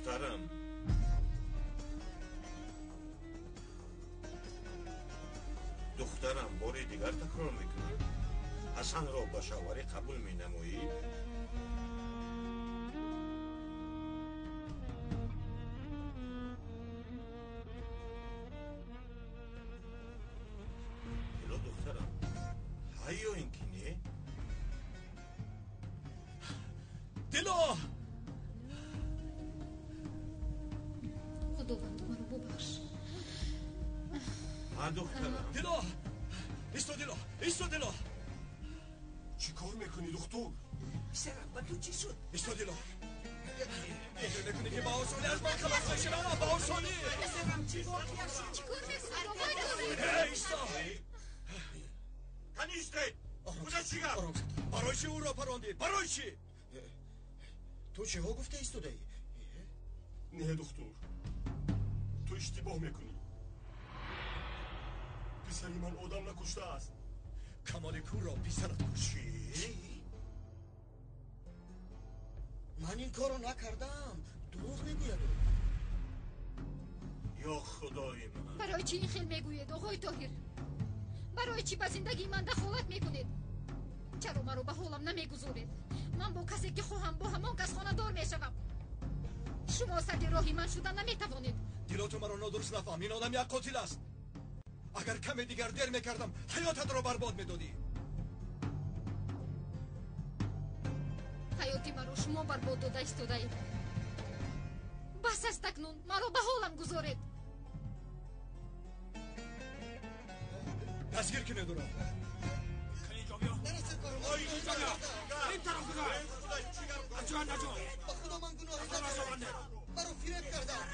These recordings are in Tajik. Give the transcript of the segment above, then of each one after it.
Духтарам, духтарам, бори дигар такрор мекунам, Ҳасанро ба шавҳарӣ қабул менамоӣ? Дило, духтарам, ҳа ё ин ки не? Дило! Худованд, маро бубахш. Ҳа, духтарам. Дило! Исто, Дило! Исто, Дило! Чӣ кор мекунӣ, духтур? Писарам, ба ту чӣ шуд? Исто, Дило! Фикр мекунӣ, ки ба осонӣ аз ман халос мешавам? Ба осонӣ! Писарам, чӣ воқеа шуд? Чӣ кор мекунед, оқои Тоҳир? Э, исто! Кани истед! Куҷа чӣ гап? Ором шуд. Барои чӣ ӯро парондӣ? Барои чӣ? Ту чиҳо гуфта истодаӣ? Не, духтур, ту иштибоҳ мекунӣ. Писари ман одам накуштааст. Камоли кӯрро писарат кушт. Чӣ? Ман ин корро накардам. Дурӯғ мегӯяд ӯ. Ё худои ман! Барои чӣ ин хел мегӯед, оқои Тоҳир? Барои чӣ ба зиндагии ман дахолат мекунед? Чаро маро ба ҳолам намегузоред? Ман бо касе ки хоҳам, бо ҳамон кас хонадор мешавам. Шумо садди роҳи ман шуда наметавонед. Дило, ту маро нодуруст нафаҳм. Ин одам як қотил аст. Агар каме дигар дер мекардам, ҳаётатро барбод медодӣ. Ҳаёти маро шумо барбод дода истодаед. Бас аст акнун, маро ба ҳолам гузоред. Дастгир кунед ӯро. Нарасед корро. Ой, ин тараф гузар. Наҷон, наҷон. Ба худо, ман гуноҳе накардам. Маро фиреб карданд.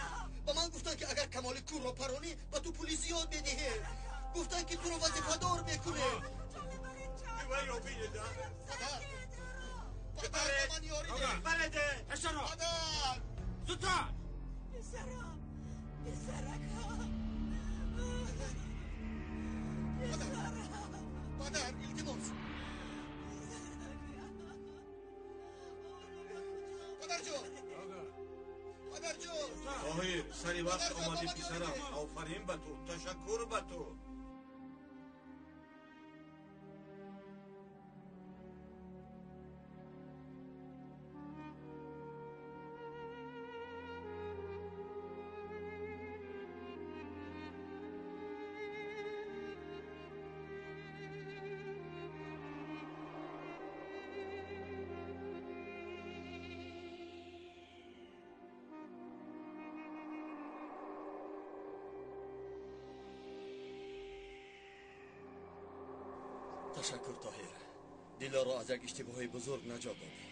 Ба ман гуфтанд, ки агар Камоли кӯрро паронӣ, ба ту пули зиёд медиҳем. Гуфтанд, ки туро вазифадор мекунем. Вайро бинед, а? Падар, падар, ба ман ёрӣ деҳ. Бареде! Пешаро. Падар! Зудтар. Писарам, писаракам. Падар, падар, илтимос. Падарҷон, падарҷон. Тоҳир, сари вақт омадӣ, писарам. Офарин ба ту, ташаккур ба ту. Ташаккур, Тоҳир. Дилоро аз як иштибоҳи бузург наҷот додӣ.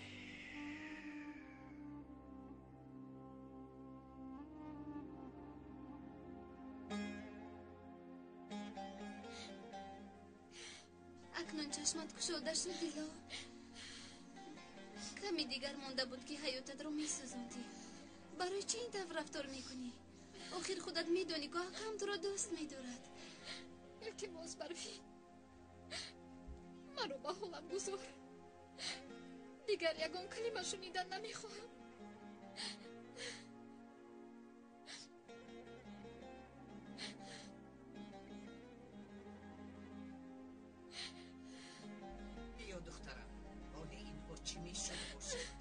Акнун чашмат кушода шуд, Дило. Каме дигар монда буд, ки ҳаётатро месӯзондӣ. Барои чӣ ин тавр рафтор мекунӣ? Охир худат медонӣ, ку акам туро дӯст медорад. Илтимос, Барфин, маро ба ҳолам гузор. Дигар ягон калима шунидан намехоҳам. Биё, духтарам, ҳоли инҳо чӣ мешуд бошад?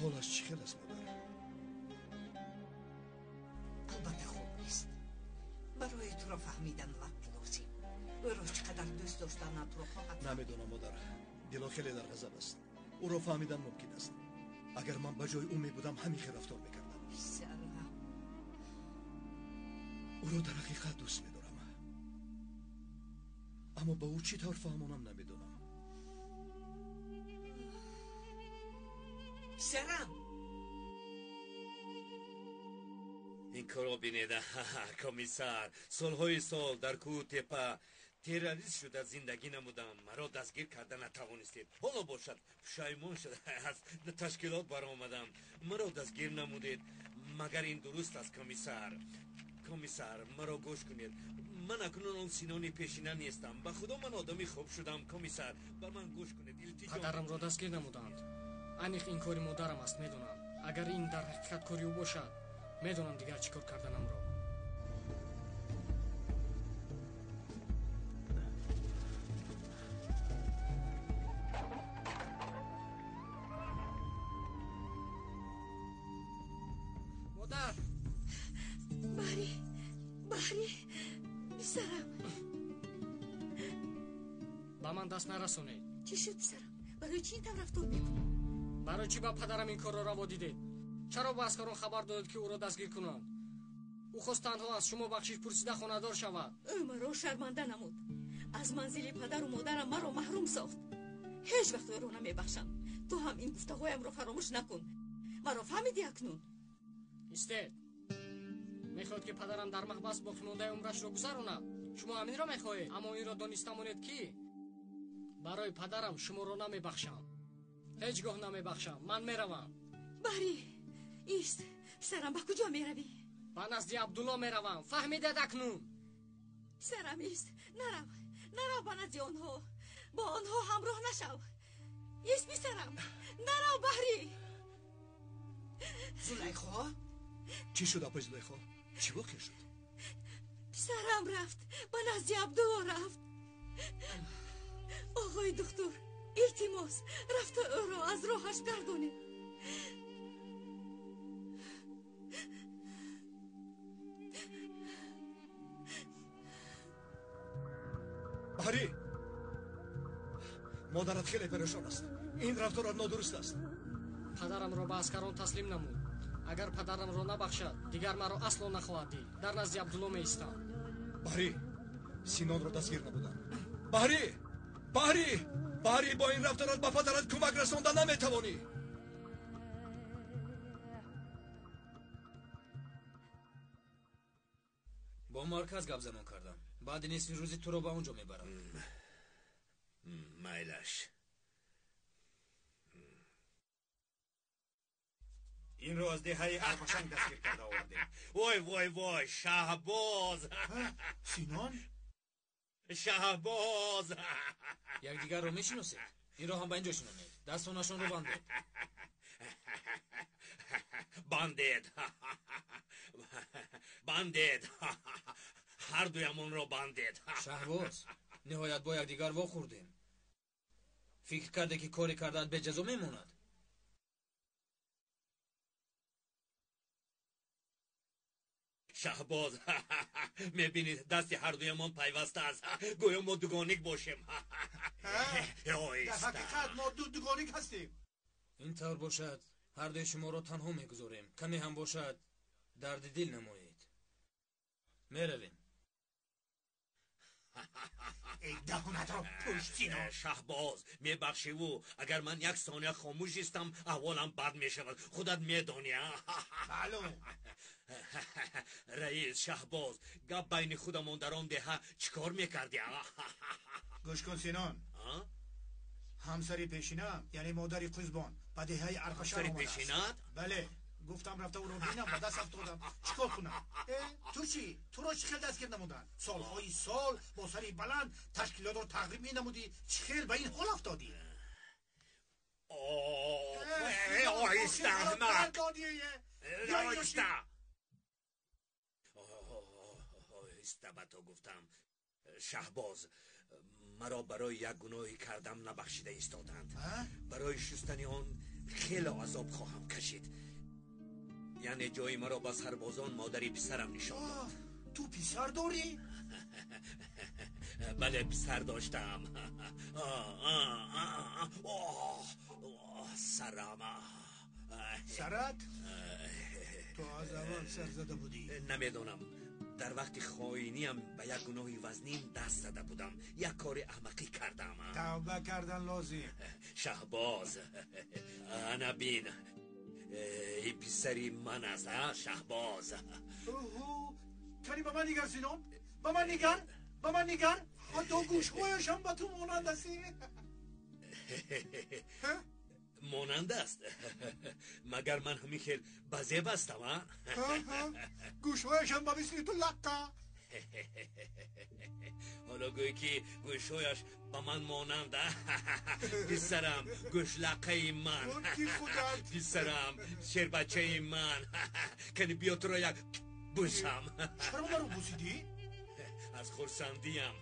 Ҳолаш чӣ хел аст, модар? Албатта, хуб нест. Барои туро фаҳмидан вақт лозим. Ӯро чӣ қадар дӯст доштанатро хоҳад. Намедонам, модар. Дило хеле дар ғазаб аст. Ӯро фаҳмидан мумкин аст. Агар ман ба ҷои ӯ мебудам, ҳамин хел рафтор мекардам. Писарам. Ӯро дар ҳақиқат дӯст медорам, аммо ба ӯ чӣ тавр фаҳмонам, намедонам. Писарам. Ин корро бинед, комиссар. Солҳои сол дар кӯҳу тепа Террорист шуда зиндагӣ намудам, маро дастгир карда натавонистед. Ҳоло бошад, пушаймон шуда аз ташкилот баромадам, маро дастгир намудед. Магар ин дуруст аст, комиссар? Комиссар, маро гӯш кунед. Ман акнун он Синони пешина нестам. Ба худо ман одами хуб шудам, комиссар. Ба ман гӯш кунед, илтиҷо. Падарамро дастгир намуданд. Аниқ ин кори модарам аст, медонам. Агар ин дар ҳақиқат кори ӯ бошад, медонам дигар чӣ кор карданамро. Модар! Баҳри, Баҳри, писарам. Ба ман даст нарасонед. Чӣ шуд, писарам? Барои чӣ ин тавр рафтор мекунӣ? Барои чӣ ба падарам ин корро раво дидед? Чаро ба аскарон хабар додед, ки ӯро дастгир кунанд? Ӯ хост танҳо аз шумо бахшиш пурсида хонадор шавад. Ӯ маро шарманда намуд. Аз манзили падару модарам маро маҳрум сохт. Ҳеҷ вақт ӯро намебахшам. Ту ҳам ин гуфтаҳоямро фаромӯш накун. Маро фаҳмидӣ акнун? Истед. Мехоҳед, ки падарам дар маҳбас боқимондаи умрашро гузаронад? Шумо ҳаминро мехоҳед? Аммо инро дониста монед, ки барои падарам шуморо намебахшам. Ҳеҷ гоҳ намебахшам. Ман меравам. Баҳри, ист. Писарам, ба куҷо меравӣ? Ба назди Абдулло меравам. Фаҳмидед акнун? Писарам, ист. Нарав, нарав ба назди онҳо. Бо онҳо ҳамроҳ нашав. Ист, писарам. Нарав, Баҳри. Зулайхо? Чӣ шуд, апои Зулайхо? Чӣ воқеа шуд? Писарам рафт, ба назди Абдулло рафт. Оғои духтур, илтимос, рафта ӯро аз роҳаш гардонед. Баҳрӣ, модарат хеле парешон аст. Ин рафторат нодуруст аст. Падарамро ба аскарон таслим намуд. Агар падарамро набахшад, дигар маро асло нахоҳад дид. Дар назди Абдулло меистам. Баҳрӣ, Синонро дастгир намуданд. Баҳрӣ, Баҳрӣ, Баҳрӣ, бо ин рафторат ба падарат кӯмак расонда наметавонӣ. Бо марказ гап занон кардам. Баъди нисфи рӯзи туро ба он ҷо мебарам. Майлаш. Инро аз деҳаи Арпашанг дастгир карда овардем. Вой, вой, вой, Шаҳбоз! Синон? Шаҳбоз! Якдигарро мешиносед? Инро ҳам ба инҷо шинонед. Дастонашонро бандед. Бандед. Бандед. Ҳар дуямонро бандед. Шаҳбоз, ниҳоят бо якдигар вохӯрдем. Фикр карде, ки коре кардаат беҷазо мемонад? Шаҳбоз, мебинед, дасти ҳар дуямон пайваста аст. Гӯё мо дугоник бошем. Дар ҳақиқат мо ду дугоник ҳастем. Ин тавр бошад, ҳар дуи шуморо танҳо мегузорем. Каме ҳам бошад, дарди дил намоед. Меравем. Эй, даҳонатро пӯш, Сино. Шаҳбоз, мебахшиву агар ман як сония хомӯш истам, аҳволам бад мешавад. Худат медонӣ. Маълум. Раис, Шаҳбоз, гап байни худамон дар он деҳа чӣ кор мекардӣ? Гӯш кун, Синон. Ҳамсари пешинаам, яъне модари Қузбон, ба деҳаи Арпашанг омадааст. Пешинаат? Бале. Гуфтам рафта ӯро бинам, ба даст афтодам. Чӣ кор кунам? Ту чӣ? Туро чӣ хел дастгир намуданд? Солҳои сол бо сари баланд ташкилотро тағриб менамудӣ. Чӣ хел ба ин ҳол афтодӣ? Оҳиста, аҳмақ! Оҳиста! Оҳиста ба ту гуфтам. Шаҳбоз, маро барои як гуноҳи кардам набахшида истоданд. Барои шустани он хеле азоб хоҳам кашид. Яъне ҷои маро ба сарбозон модари писарам нишон дод. Ту писар дорӣ? Бале, писар доштам. Сарам. Сарат? Ту аз аввал сар зада будӣ. Намедонам. Дар вақти хоиниам ба як гуноҳи вазнин даст зада будам. Як кори аҳмақӣ кардам. Тавба кардан лозим. Шаҳбоз, ана бин. Ин писари ман аст, Шаҳбоз. Кани ба ман нигар, Синон. Ба ман нигар, ба ман нигар. Ҳатто гӯшҳояш ҳам ба ту монанд аст. Монанд аст? Магар ман ҳамин хел базеб ҳастам, а? Гӯшҳояш ҳам ба мисли ту лаққа. Ҳоло гӯй ки гӯшҳояш ба ман монанд, а? Писарам, гӯшлаққаи ман. Писарам, шербачаи ман. Кани биё туро як бӯсам. Чаро маро бӯсидӣ? Аз хурсандиям.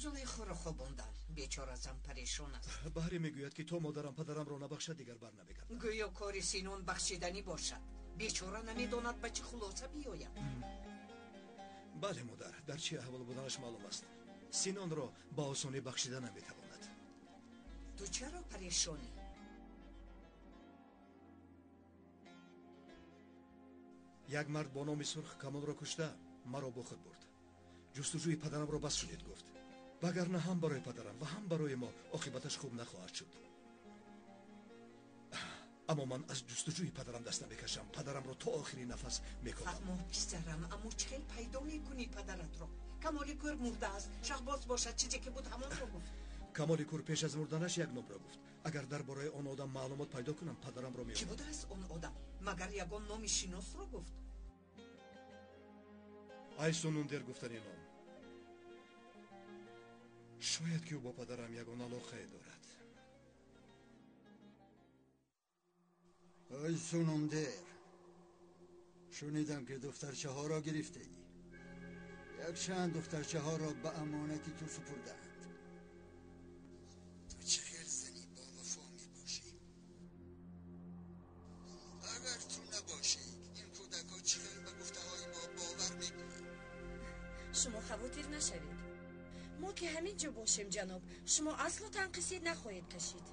Зулайхоро хобондан. Бечора зан парешон аст. Баҳре мегӯяд, ки то модарам падарамро набахшад, дигар бар намегардад. Гӯё кори Синон бахшиданӣ бошад. Бечора намедонад ба чӣ хулоса биёяд. Бале, модар, дар чӣ аҳвол буданаш маълум аст. Синонро ба осонӣ бахшида наметавонад. Ту чаро парешонӣ? Як мард бо номи Сурх Камолро кушта, маро бо худ бурд. Ҷустуҷӯи падарамро бас шунид, гуфт. Вагарна ҳам барои падарам ва ҳам барои мо оқибаташ хуб нахоҳад шуд. Аммо ман аз ҷустуҷӯи падарам даст намекашам. Падарамро то охири нафас мекобам. Фаҳмо, писарам, аммо чӣ хел пайдо мекунӣ падаратро? Камоли кӯр мурдааст. Шаҳбоз бошад, чизе ки буд ҳамонро гуфт. Камоли кӯр пеш аз мурданаш як номро гуфт. Агар дар бораи он одам маълумот пайдо кунам, падарамро меёбам. Чӣ будааст он одам? Магар ягон номи шиносро гуфт? Айсунундер гуфтани ном. Шояд ки ӯ бо падарам ягон алоқае дорад. Айсунундер, шунидам ки духтарчаҳоро гирифтаӣ. Якчанд духтарчаҳоро ба амонати ту супурдаанд. Ту чӣ хел зани бовафо мебошӣ? Агар ту набошӣ, ин кӯдакҳо чӣ хел ба гуфтаҳои мо бовар мекунанд? Шумо хавотир нашавед. Мо ки ҳамин ҷо бошем, ҷаноб, шумо асло танқисӣ нахоҳед кашид.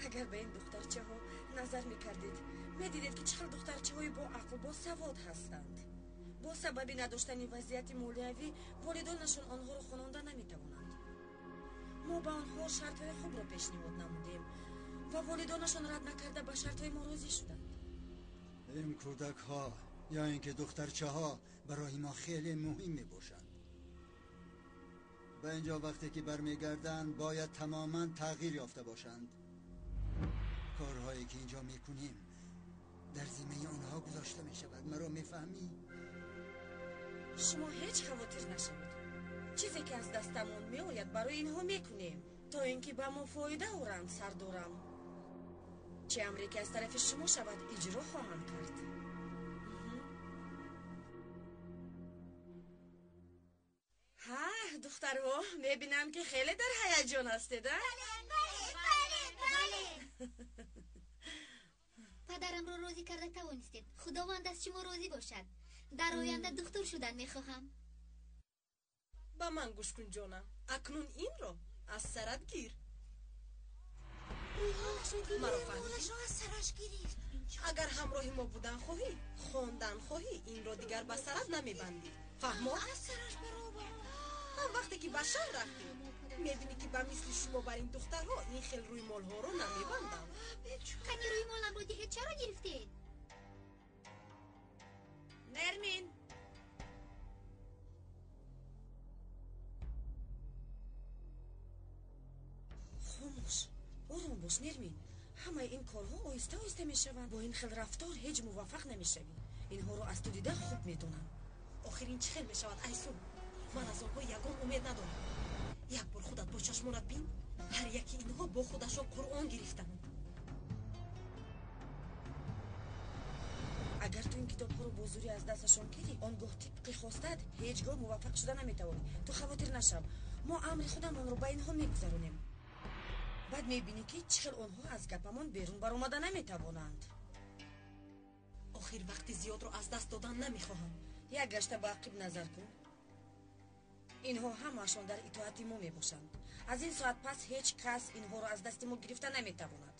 Агар ба ин духтарчаҳо назар мекардед, медидед ки чӣ хел духтарчаҳои бо ақл, бо савод ҳастанд. Бо сабаби надоштани вазъияти молиявӣ волидонашон онҳоро хононда наметавонанд. Мо ба онҳо шартҳои хубро пешниҳод намудем ва волидонашон рад накарда ба шартҳои мо розӣ шуданд. Ин кӯдакҳо ё ин ки духтарчаҳо барои мо хеле муҳим мебошанд. Ба инҷо вақте ки бармегарданд, бояд тамоман тағйир ёфта бошанд. Корҳое ки инҷо мекунем дар зиммаи онҳо гузошта мешавад. Маро мефаҳмӣ? Шумо ҳеҷ хавотир нашавед. Чизе ки аз дастамон меояд барои инҳо мекунем, то ин ки ба мо фоида оранд, сардорам. Чӣ амре ки аз тарафи шумо шавад, иҷро хоҳам кард. Ҳа, духтарҳо, мебинам ки хеле дар ҳаяҷон ҳастед, а? Бале. Падарамро розӣ карда тавонистед. Худованд аз шумо розӣ бошад. Дар оянда духтур шудан мехоҳам. Ба ман гӯш кун, ҷонам. Акнун инро аз сарат гир. Маро фаҳмидӣ? Аз сараш гирифт. Агар ҳамроҳи мо будан хоҳӣ, хондан хоҳӣ, инро дигар ба сарат намебандӣ. Фаҳмо? Аз сараш баробар. Ҳам вақте ки ба шаҳр рафтӣ, мебинӣ ки ба мисли шумо бар ин духтарҳо ин хел рӯймолҳоро намебанданд. Кани рӯймоламро диҳед, чаро гирифтед? Нермин! Хомӯш, ором бош, Нермин. Ҳамаи ин корҳо оҳиста оҳиста мешаванд. Бо ин хел рафтор ҳеҷ муваффақ намешавӣ. Инҳоро аз ту дида хуб медонам. Охир ин чӣ хел мешавад, Айсун? Ман аз онҳо ягон умед надорам. Як бор худат бо чашмонат бин, ҳар яки инҳо бо худашон Қуръон гирифтанд. Агар ту ин китобҳоро бо зӯрӣ аз дасташон гирӣ, он гоҳ тибқи хостаат ҳеҷ гоҳ муваффақ шуда наметавонӣ. Ту хавотир нашав. Мо амри худамонро ба инҳо мегузаронем. Баъд мебинӣ ки чӣ хел онҳо аз гапамон берун баромада наметавонанд. Охир вақти зиёдро аз даст додан намехоҳам. Як гашта ба ақиб назар кун. Инҳо ҳамаашон дар итоати мо мебошанд. Аз ин соат пас ҳеҷ кас инҳоро аз дасти мо гирифта наметавонад.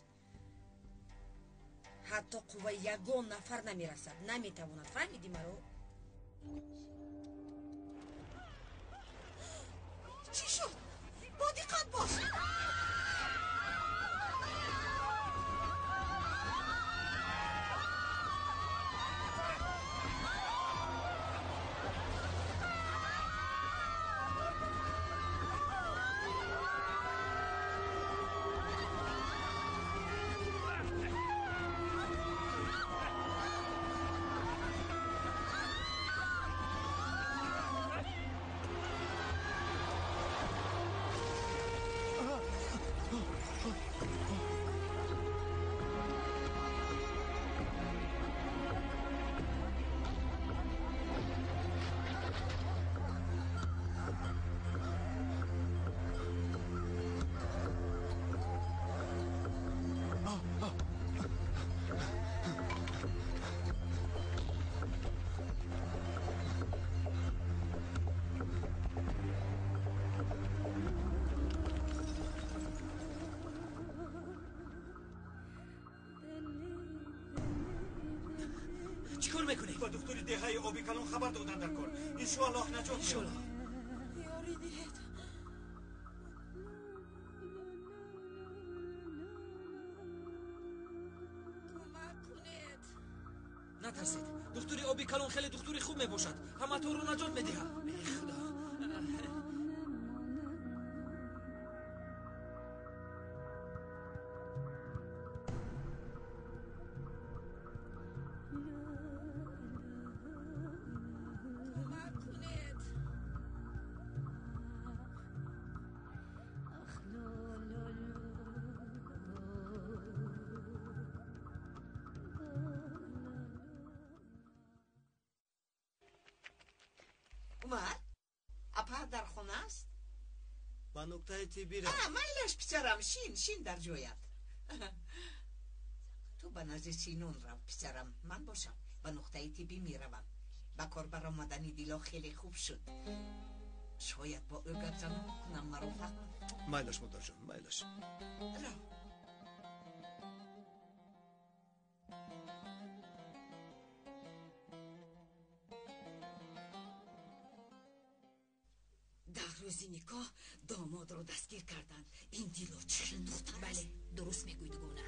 Ҳатто қувваи ягон нафар намерасад, наметавонад. Фаҳмидӣ маро? Чӣ шуд? Бо диққат бош. Чикор мекунӣ? Ба духтури деҳаи оби калон хабар додан дар кор. Иншоаллоҳ наҷот. Иншоаллоҳ. Ёрӣ диҳед. Кӯмак кунед. Натарсед. Духтури оби калон хеле духтури хуб мебошад. Ҳаматоро наҷот медиҳад. Эй худо. Умар, апа дар хона аст? Ба нуқтаи тиббӣ рафт. Майлаш писарам, шин, шин дар ҷоят. Ту ба назди Синон рав, писарам. Ман бошам, ба нуқтаи тиббӣ меравам. Ба кор баромадани Дило хеле хуб шуд. Шояд бо ӯ гапзанон кунам, маро фаҳмад. Майлаш, модарҷон, майлаш. Рав. Дар рӯзи никоҳ домодро дастгир карданд. Ин Дило чӣ хел духтар аст? Бале, дуруст мегӯй, дугона.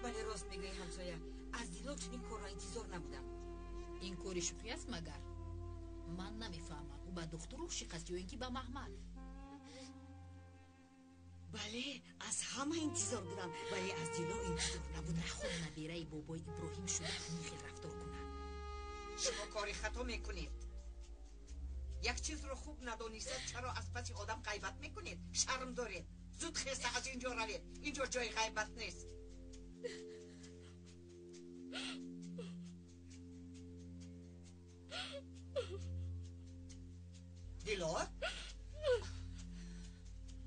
Бале, рост мегӯӣ, ҳамсоя. Аз Дило чунин корро интизор набудам. Ин кори шӯхӣ аст магар? Ман намефаҳмам, ӯ ба духтур ошиқ аст ё ин ки ба Маҳмад? Бале, аз ҳама интизор будам, вале аз Дило интизор набудам. Наход набираи бобои Иброҳим шуда ҳамин хел рафтор кунад. Шумо кори хато мекунед. Як чизро хуб надонистед, чаро аз паси одам ғайбат мекунед? Шарм доред. Зуд хеста аз инҷо равед. Инҷо ҷои ғайбат нест. Дило?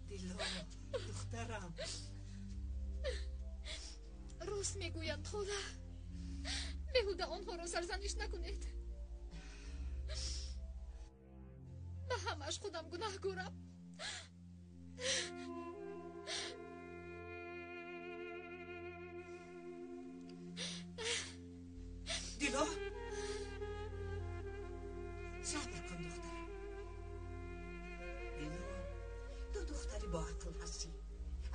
Дило, духтарам. Рост мегӯянд, хола. Беҳуда онҳоро сарзаниш накунед. Ба ҳамаш худам гунаҳгорам. Дило, сабр кун, духтарам. Дило, ту духтари боақл ҳастӣ.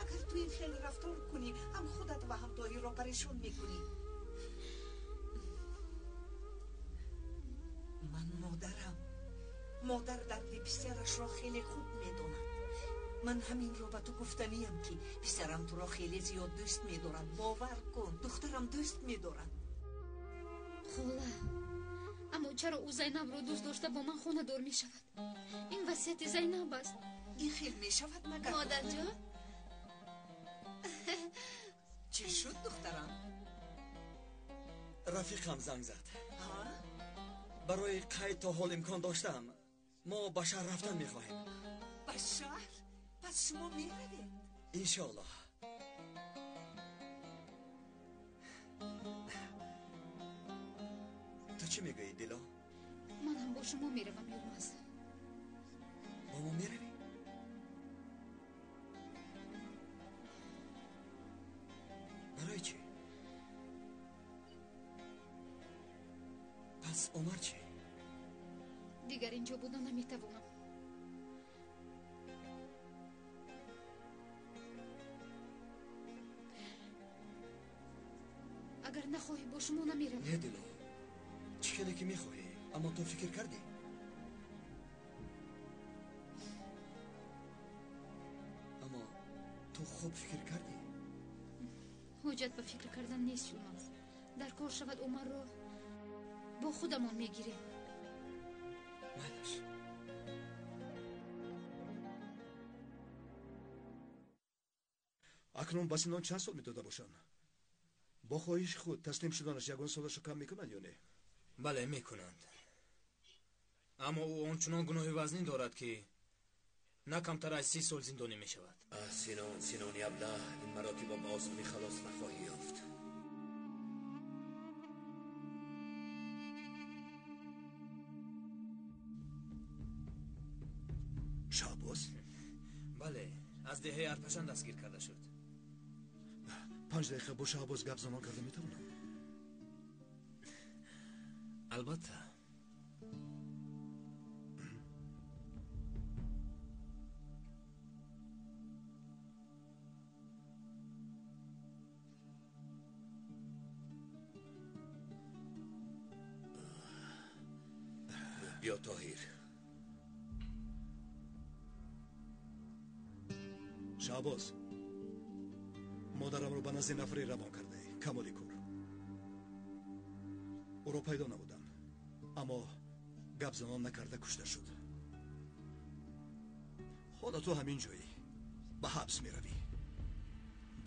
Агар ту ин хел рафтор кунӣ, ҳам худат ва ҳам Тоҳирро парешон мекунӣ. Ман модарам. Модар дарди писарашро хеле хуб медонад. Ман ҳаминро ба ту гуфтаниям, ки писарам туро хеле зиёд дӯст медорад. Бовар кун, духтарам дӯст медорад. Хола, аммо чаро ӯ Зайнабро дӯст дошта бо ман хонадор мешавад? Ин васияти Зайнаб аст. Ин хел мешавад магар? Модарҷон? Чӣ шуд, духтарам? Рафиқам занг зад. Барои қайд то ҳол имкон доштам. Мо ба шаҳр рафтан мехоҳем. Ба шаҳр? Пас шумо меравед? Иншоаллоҳ. Ту чӣ мегӯӣ, Дило? Ман ҳам бо шумо меравам, Юлмаз. Бо мо меравӣ? Барои чӣ? Пас Умар чӣ? Дигар инҷо буда наметавонам. шумо намеравам. Не Дило, чӣ хеле ки мехоҳӣ, аммо ту фикр кардӣ? Аммо ту хуб фикр кардӣ? Ҳоҷат ба фикр кардан нест, Юлмаз. Дар кор шавад Умарро бо худамон мегирем. Майлаш. Акнун ба Синон чанд сол медода бошанд? Бо хоҳиши худ таслим шуданаш ягон солашо кам мекунанд ё не? Бале, мекунанд. Аммо ӯ ончунон гуноҳи вазнин дорад, ки на камтар аз 30 сол зиндонӣ мешавад. Синон, Синони аблаҳ, ин маротиба ба осонӣ халос нахоҳӣ ёфт. Шаҳбоз? Бале, аз деҳаи Арпашан дастгир карда шуд. 5 дақиқа бо Шаҳбоз гап занон карда метавонам? Албатта. Биё Тоҳир. Шаҳбоз, модарамро ба назди нафаре равон кардаӣ, Камоли Кур. Ӯро пайдо намудам, аммо гап занон накарда кушта шуд. Ҳоло ту ҳамин ҷоӣ, ба ҳабс меравӣ.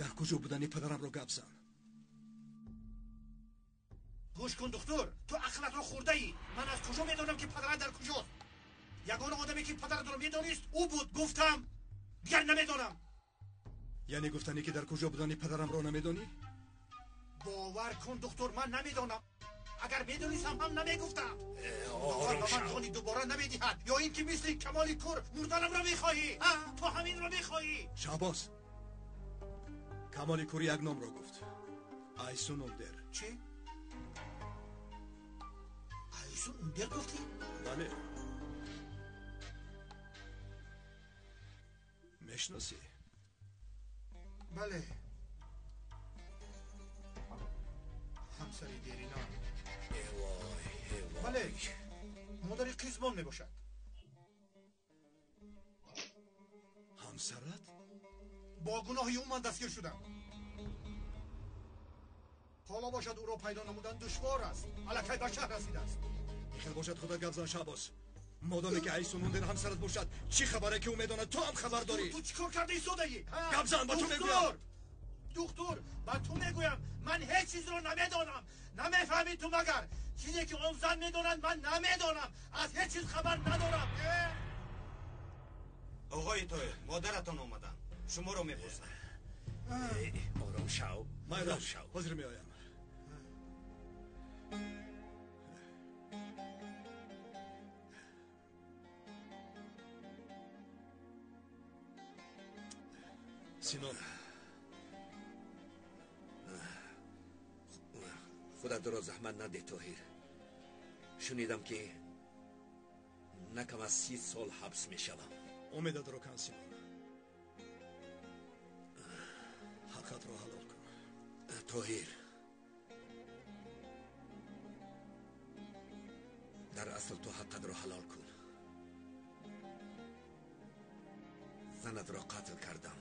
Дар куҷо будани падарамро гап зан. Гӯш кун духтур, ту ақлатро хӯрдаӣ. Ман аз куҷо медонам ки падарат дар куҷост? Ягона одаме ки падаратро медонист ӯ буд. Гуфтам, дигар намедонам. Яъне гуфтанӣ ки дар куҷо будани падарамро намедонӣ? Бовар кун духтур, ман намедонам. Агар медонистам ҳам намегуфтам. Худованд ба ман ҷони дубора намедиҳад. Ё ин ки мисли Камоли Кур мурданамро мехоҳӣ? Ту ҳаминро мехоҳӣ? Шаҳбоз, Камоли Кур як номро гуфт. Айсун Ундер. Чӣ? Айсун Ундер гуфтӣ? Бале. Мешиносӣ? Бале. Ҳамсари дерина. Эвой, эвой. Бале, модари қизмон мебошад. Ҳамсарат? Бо гуноҳи ӯ ман дастгир шудам. Ҳоло бошад ӯро пайдо намудан душвор аст. Аллакай ба шаҳр расидааст. Ин хел бошад худат гап зан, Шаҳбоз. Модоме ки Айсун Ундер ҳамсарат бошад, чӣ хабаре ки ӯ медонад, ту ҳам хабар дорӣ. Ту чӣ кор карда истодаӣ? Гап зан, ба ту мегӯям. Духтур, ба ту мегӯям, ман ҳеҷ чизро намедонам. Намефаҳмӣ ту магар? Чизе ки он зан медонад, ман намедонам. Аз ҳеҷ чиз хабар надорам. Оғои Тоҳир, модаратон омаданд. Шуморо мепурсанд. Ором шав, ором шав. Ҳозир меоям. Синон, худатро заҳмат надеҳ, Тоҳир. Шунидам ки на кам аз 30 сол ҳабс мешавам. Умедатро кан, Синон. Ҳаққатро ҳалол кун. Тоҳир, дар асл ту ҳаққатро ҳалол кун. Занатро қатл кардам.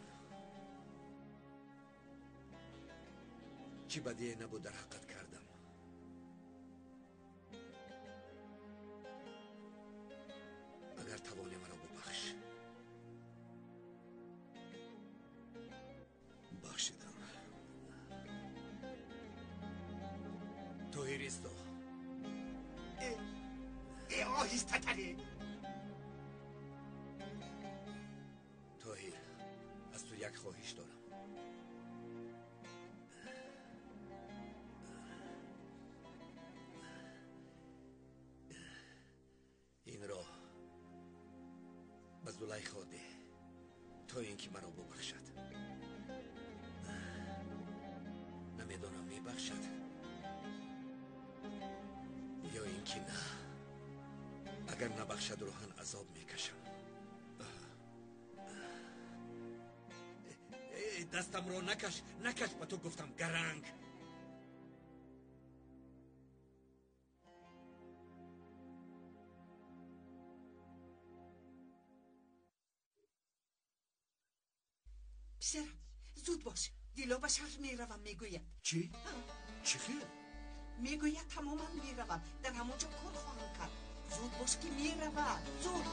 Чӣ бадие набуд дар ҳаққат кардам. Агар тавонӣ маро бубахш. Бахшидам. Тоҳир, исто. Оҳистатаре. Тоҳир, аз ту як хоҳиш дорам. Инро ба Зулайхо деҳ, то ин ки маро бубахшад. Намедонам мебахшад ё ин ки на. Агар набахшад, рӯҳан азоб мекашам. Дастамро накаш, накаш, ба ту гуфтам, гаранг. Писарам, зуд бош, Дило ба шаҳр меравам, мегӯяд. Чӣ? Чӣ хел? Мегӯяд тамоман меравам, дар ҳамон ҷо кор хоҳам кард. Зуд бош ки меравад, зуд.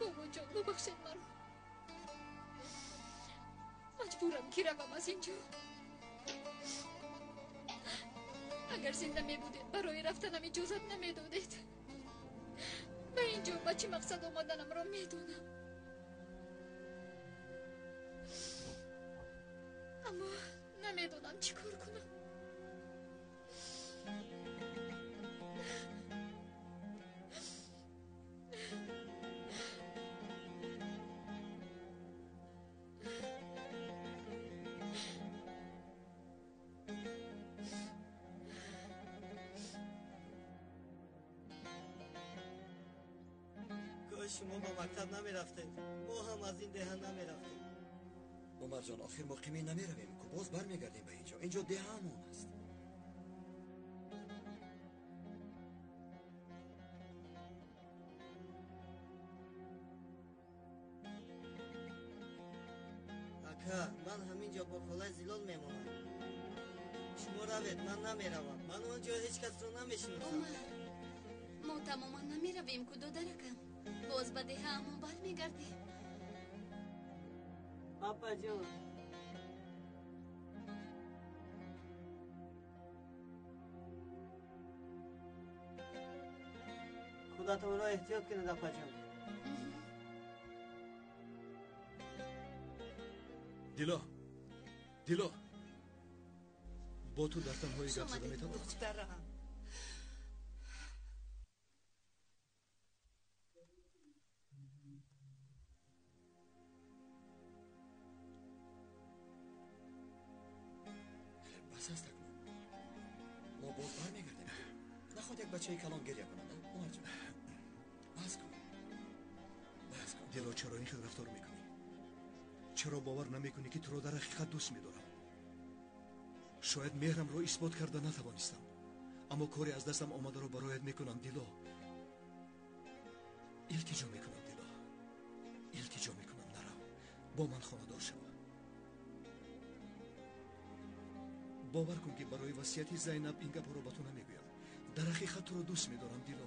Бобоҷон, бубахшед маро. Маҷбурам ки равам аз инҷо. Агар зинда мебудед, барои рафтанам иҷозат намедодед. Ба инҷо ба чӣ мақсад омаданамро медонам. Аммо намедонам чӣ кор кунам. Шумо ба мактаб намерафтед, мо ҳам аз ин деҳа намерафтем. Умарҷон, охир муқимӣ намеравем, ку боз бармегардем ба инҷо. Инҷо деҳаамон аст. Ака, ман ҳамин ҷо бо холаи Зилол мемонам. Шумо равед, ман намеравам. Ман он ҷо ҳеҷ касро намешиносам. Умар, мо тамоман намеравем ку, додаракам. Боз ба деҳаамон бармегардем. Апаҷон. Худатонро эҳтиёт кунед, апаҷон. Дило, Дило, бо ту дар танҳоӣ гап зада метавонам? Духтарам. Бас аст акнун. Мо боз бармегардем. Нахоҳад як бачаи калон гиря кунад, Умарҷон. Бас кун, бас кун. Дило, чаро ин хел рафтор мекунӣ? Чаро бовар намекунӣ ки туро дар ҳақиқат дӯст медорам? Шояд меҳрамро исбот карда натавонистам, аммо коре аз дастам омадаро бароят мекунам, Дило. Илтиҷо мекунам, Дило, илтиҷо мекунам, нарав, бо ман хонадор шав. Бовар кун ки барои васияти Зайнаб ин гапҳоро ба ту намегӯям. Дар ҳақиқат туро дӯст медорам, Дило.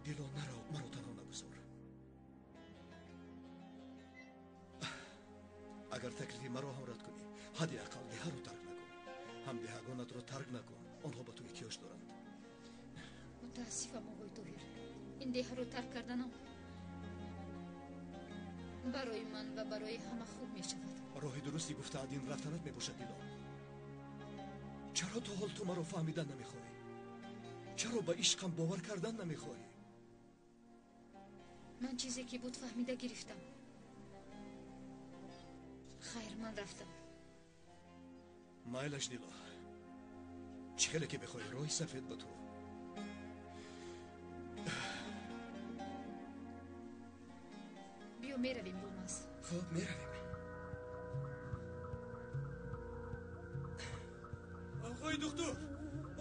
Дило, нарав, маро танҳо нагузор. Агар таклифи маро ҳам рад кунӣ, ҳадди ақал деҳаро тарк накун. Ҳам деҳагонатро тарк накун, онҳо ба ту эҳтиёҷ доранд. Мутаассифам, оғои Тоҳир, ин деҳаро тарк карданам барои ман ва барои ҳама хуб мешавад. Роҳи дурусти гуфтаат ин рафтанат мебошад, Дило. Чаро то ҳол ту маро фаҳмидан намехоҳӣ? Чаро ба ишқам бовар кардан намехоҳӣ? Ман чизе ки буд фаҳмида гирифтам. Хайр, ман рафтам. Майлаш, Дило, чӣ хеле ки бихоҳӣ, роҳи сафед ба ту. Биё меравем, Юлмаз. Хуб, меравем. Оғои духтур,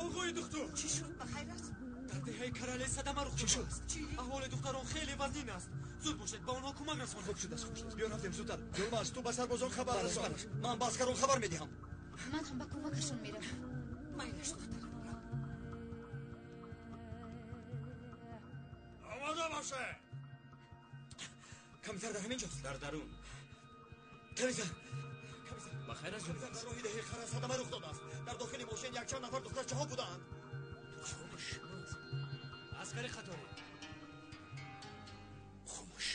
оғои духтур. Чӣ шуд? Ба хайр аст? Дар деҳаи Карале садама рух додааст. Аҳволи духтарон хеле вазнин аст. Зуд бошед, ба онҳо кӯмак расонед. Хуб шудааст, хуб шудааст. Биё рафтем зудтар. Юлмаз, ту ба сарбозон хабар расон. Ман ба аскарон хабар медиҳам. Ман ҳам ба кӯмакашон меравам. Майлаш, духтарам, рав. Омода бошед. Комиссар дар ҳамин ҷост. Дар дарун. Комиссар, ба хайр аст? Комиссар, дар роҳи деҳаи Қара садама рух додааст. Дар дохили мошин якчанд нафар духтарчаҳо буданд. Хомӯш, аскари қаторӣ. Хомӯш.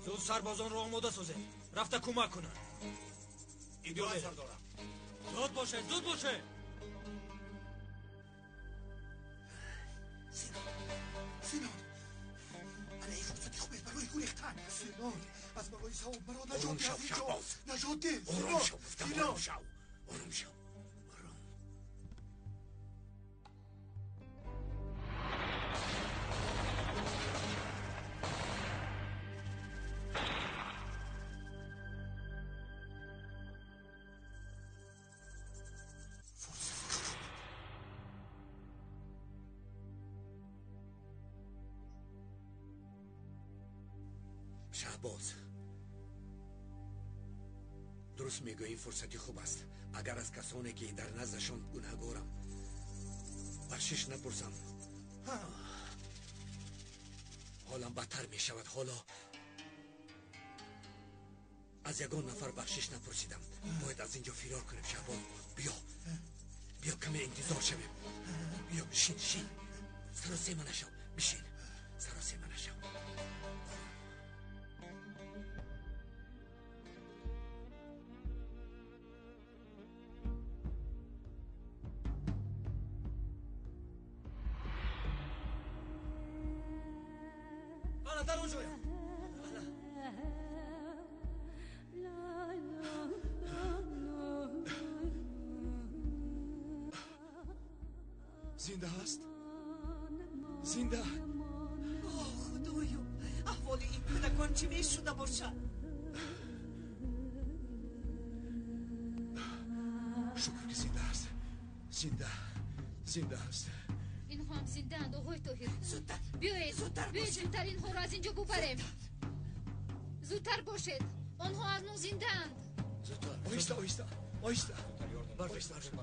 Зуд сарбозонро омода созед, рафта кӯмак кунанд. Итоат, сардорам. Зуд бошед, зуд бошед. Синон, Синон, ана ин фурсати хубест барои гурехтан. Синон, аз барои савоб маро наҷот деҳ аз ин ҷо. Наҷот деҳ. Ором шав, гуфтам, ором шав, ором шав, ором. Шаҳбоз, дуруст мегӯӣ, ин фурсати хуб аст. Агар аз касоне ки дар наздашон гунаҳгорам бахшиш напурсам, ҳолам бадтар мешавад. Ҳоло аз ягон нафар бахшиш напурсидам. Бояд аз инҷо фирор кунем. Шаҳбоз, биё, биё, каме интизор шавем. Биё, бишин, шин, саросема нашав, бишин, саросема нашав. Ана дар он ҷоям. Зинда аст? Зинда? О, Худоё, аҳволи ин кӯдакон чӣ мешуда бошад? Шукр ки зинда аст. Зинда, зинда аст. Инҳо ҳам зиндаанд, оғои Тоҳир. Зудтар, биёед, зудтар, биёед, зудтар инҳоро аз инҷо бубарем. Зудтар бошед, онҳо ҳанӯз зиндаанд. Зудтар. Оҳиста, оҳиста, оҳиста.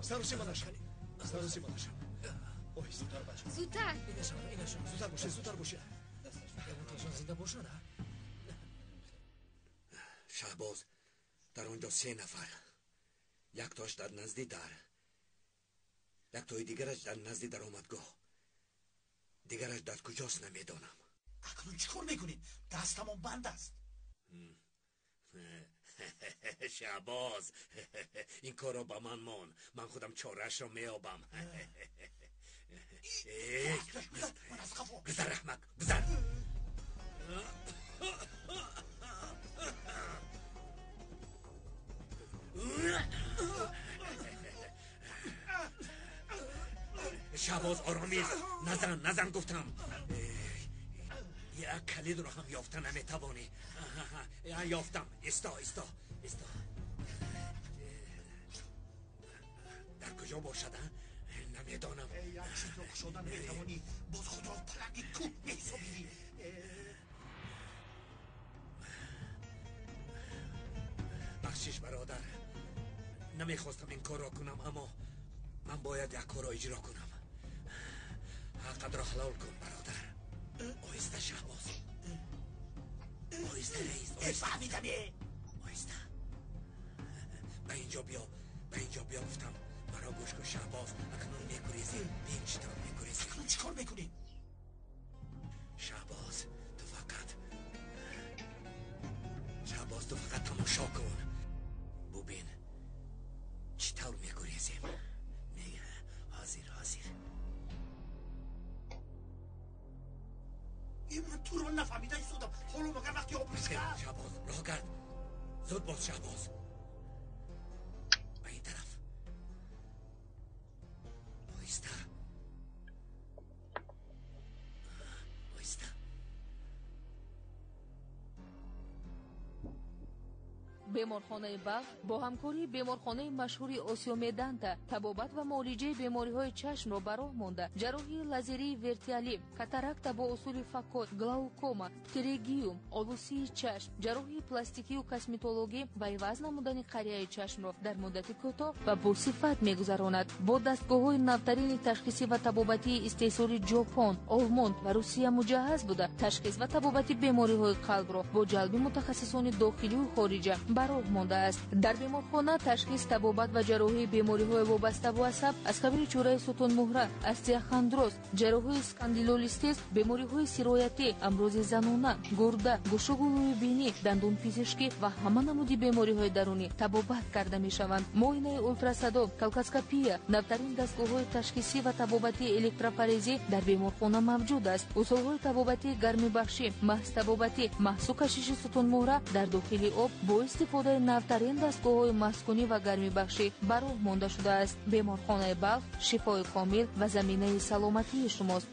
Саросема нашав, саросема нашав. Оҳиста. Зудтар. Зудтар бошед, зудтар бошед. Ягонташон зинда бошад, а? Шаҳбоз, дар он ҷо се нафар. Яктоаш дар назди дар, яктои дигараш дар назди даромадгоҳ, дигараш дар куҷост намедонам. Акнун чӣ кор мекунем? Дастамон банд аст. Шаҳбоз, ин корро ба ман мон, ман худам чораашро меёбам. Гузар, аҳмақ, гузар. Шаҳбоз, оромист, назан, назан гуфтам. Як калидро ҳам ёфта наметавонӣ. Ёфтам. Исто, исто, исто. Дар куҷо бошад, а? Намедонам. Як чизро кушода наметавонӣ, боз худро паланги кӯҳ меҳисобӣ. Бахшиш, бародар, намехостам ин корро кунам, аммо ман бояд як корро иҷро кунам. Ҳаққатро ҳалол кун, бародар. Оҳиста, Шаҳбоз, оҳиста, раис, оҳиста. Фаҳмидам. Оҳиста, ба инҷо биё, ба инҷо биё гуфтам. Маро гӯш кун, Шаҳбоз, акнун мегурезем. Бин чӣ тавр мегурезем. Акнун чӣ кор мекунем? Шаҳбоз, ту фақат, Шаҳбоз, ту фақат тамошо кун, бубин чӣ тавр мегурезем. Ҳозир, ҳозир. Ман туро нафаҳмида истодам. Ҳоло магар вақти обрӯшка? Шаҳбоз, роҳ гард, зуд боз, Шаҳбоз, ба ин тараф. Оҳиста, оҳиста. Беморхонаи Балх бо ҳамкории беморхонаи машҳури Осиёмеданта табобат ва муолиҷаи бемориҳои чашмро ба роҳ монда, ҷарроҳии лазерии вертиалӣ, катаракта бо усули факот, глаукома, птеригиум, олусии чашм, ҷарроҳии пластикию косметологӣ ва иваз намудани қарияи чашмро дар муддати кӯтоҳ ва босифат мегузаронад. Бо дастгоҳҳои навтарини ташхисӣ ва табобатии истеҳсоли Ҷопон, Олмон ва Русия муҷаҳҳаз буда, ташхис ва табобати бемориҳои қалбро бо ҷалби мутахассисони дохилию хориҷа ба роҳ мондааст. Дар беморхона ташхис, табобат ва ҷарроҳии бемориҳои вобаста бо асаб аз қабили чӯраи сутунмуҳра, остеохондроз, ҷарроҳии спондилолистез, бемориҳои сироятӣ, амрози занона, гурда, гӯшу гулӯи бинӣ, дандонпизишкӣ ва ҳама намуди бемориҳои дарунӣ табобат карда мешаванд. Муоинаи ултрасадо, калкоскопия, навтарин дастгоҳҳои ташхисӣ ва табобатии электрофорезӣ дар беморхона мавҷуд аст. Усулҳои табобатии гармибахшӣ, маҳзтабобатӣ, маҳзу кашиши сутунмуҳра дар дохили об бо истифодаи навтарин дастгоҳҳои маҳзкунӣ ва гармибахшӣ ба роҳ монда шудааст. Беморхонаи Балх шифои комил ва заминаи саломатии шумост.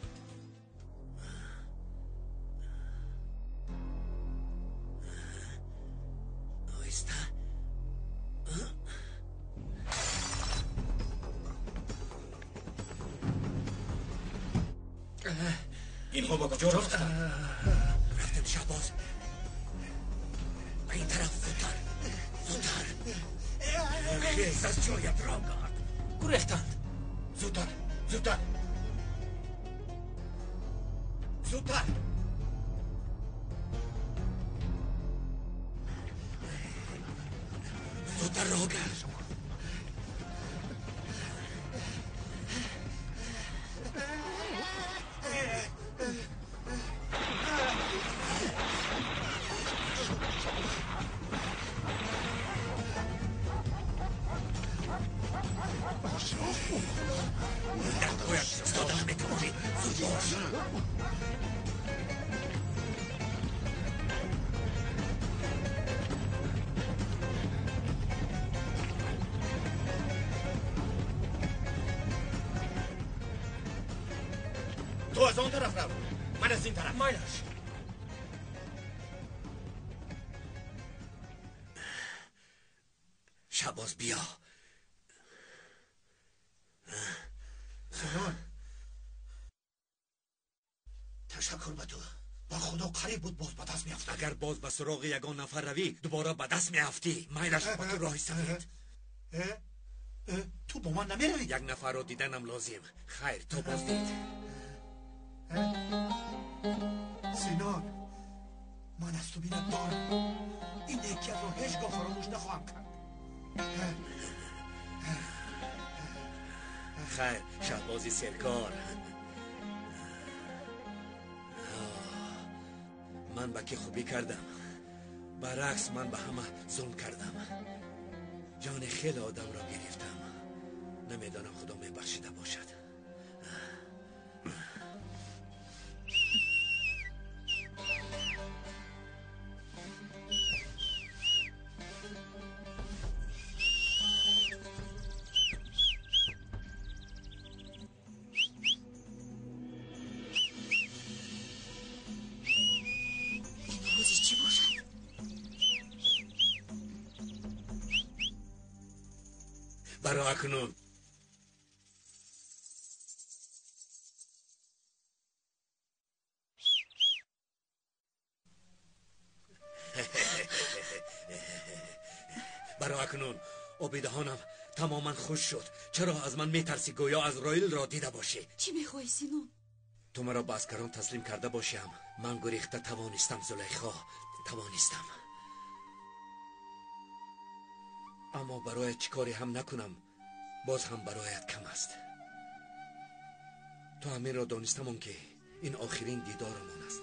Оҳиста. Инҳо ба куҷо рафтанд? Рафтем, Шаҳбоз. Ба ин тараф, зудтар, зудтар. Хез аз ҷоят, Рогард. Гурехтанд. Зудтар, зудтар, зудтар. Зудтар, Рогард. Дар поят истода наметавонӣ. Зуд бош. Ту аз он тараф рав, ман аз ин тараф. Майлаш. Шабоз, биё. Синон, ташаккур ба ту. Ба худо, қариб буд боз ба даст меафтад. Агар боз ба суроғи ягон нафар равӣ, дубора ба даст меафтӣ. Майлаш, ба ту роҳи сафед. Ту бо ман намеравӣ? Як нафарро диданам лозим. Хайр, то боздид. Синон, ман аз ту миннатдорам. Ин некиятро ҳеҷ гоҳ фаромӯш нахоҳам кард. Хайр, шаҳбози серкор. Ман ба кӣ хубӣ кардам? Баръакс, ман ба ҳама зулм кардам. Ҷони хеле одамро гирифтам. Намедонам, худо мебахшида бошад. Ин овози чӣ бошад? Баро акнун. Баро акнун. Оби даҳонам тамоман хушк шуд. Чаро аз ман метарсӣ, гӯё Азроил ро дида бошӣ? Чӣ мехоҳӣ, Синон? Ту маро ба аскарон таслим карда бошиам, ман гурехта тавонистам, Зулайхо, тавонистам. Аммо бароят чӣ коре ҳам накунам, боз ҳам бароят кам аст. Ту ҳаминро донистамон, ки ин охирин дидорамон аст.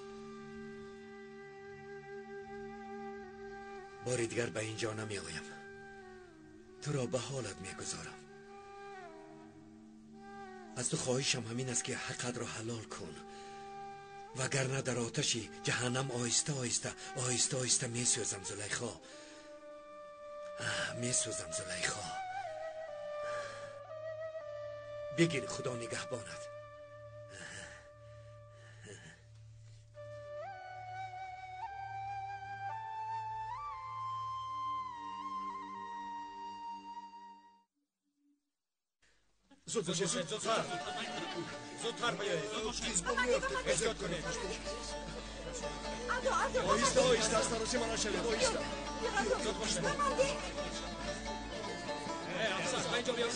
Бори дигар ба ин ҷо намеоям. Туро ба ҳолат мегузорам. Аз ту хоҳишам ҳамин аст, ки ҳаққатро ҳалол кун, вагарна дар оташи ҷаҳаннам оҳиста оҳиста, оҳиста оҳиста месӯзам, Зулайхо, месӯзам, Зулайхо. Бигир, худо нигаҳбонат. Зуд бошед, зудтар, зудтар биёед. Эҳтиёт кунед. Оҳиста, оҳиста, аз тароси ман нашавед, оҳиста. Зуд бошед. Афсар, ба инҷо биё,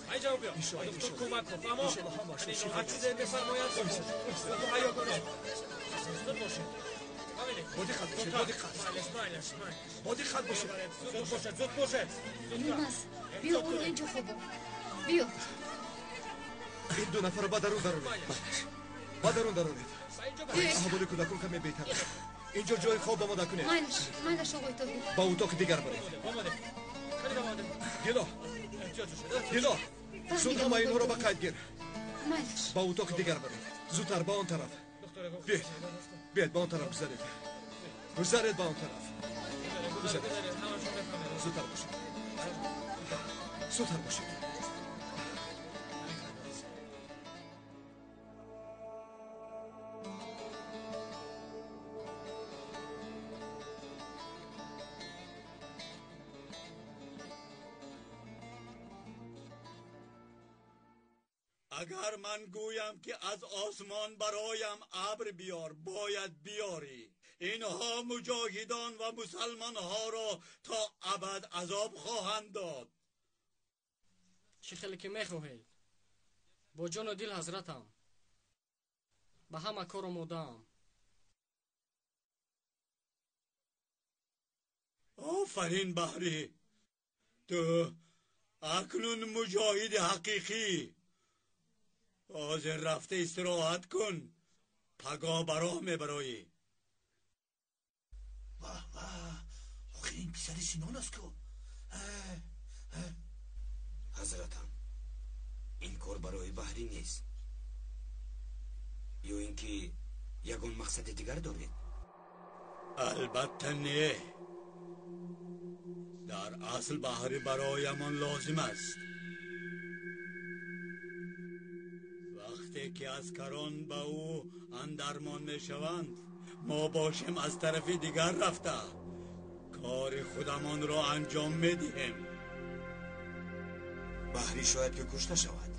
ба инҷо биё. Доктор, кӯмак кун, фаҳмо? Ҳар чизе мефармояд, муҳайё кунед. Зуд бошед. Бо диққат бошед, бо диққат. Майлаш, майлаш, майлаш. Бо диққат бошед. Зуд бошед, зуд бошед. Нимас, биё, ӯро инҷо хобон. Биё. Ин ду нафарро ба дарун даронед, ба дарун даронед. Аҳволи кӯдакон каме беҳтар аст. Инҷо ҷои хоб омода кунед. Майлаш, майлаш, оғои Тоҳир. Ба утоқи дигар баред. Дило, Дило, зуд ҳама инҳоро ба қайд гир. Майлаш. Ба утоқи дигар баред, зудтар, ба он тараф. Биёед, биёед, ба он тараф гузаред, гузаред ба он тараф, гузаред. Зудтар бошед, зудтар бошед. Агар ман гӯям, ки аз осмон бароям абр биёр, бояд биёрӣ. Инҳо муҷоҳидон ва мусалмонҳоро то абад азоб хоҳанд дод. Чӣ хеле ки мехоҳед. Бо ҷону дил ҳазратам. Ба ҳама кор омодаам. Офарин Баҳрӣ. Ту акнун муҷоҳиди ҳақиқӣ. Ҳозир рафта истироҳат кун. Пагоҳ ба роҳ мебароӣ. Ваҳ ваҳ, охир ин писари Синон аст ку. Ҳазратам, ин кор барои Баҳрӣ нест. Ё ин ки ягон мақсади дигар доред? Албатта не. Дар асл Баҳрӣ бароямон лозим аст. Вақте ки аскарон ба ӯ андармон мешаванд, мо бошем аз тарафи дигар рафта кори худамонро анҷом медиҳем. Баҳрӣ шояд ки кушта шавад.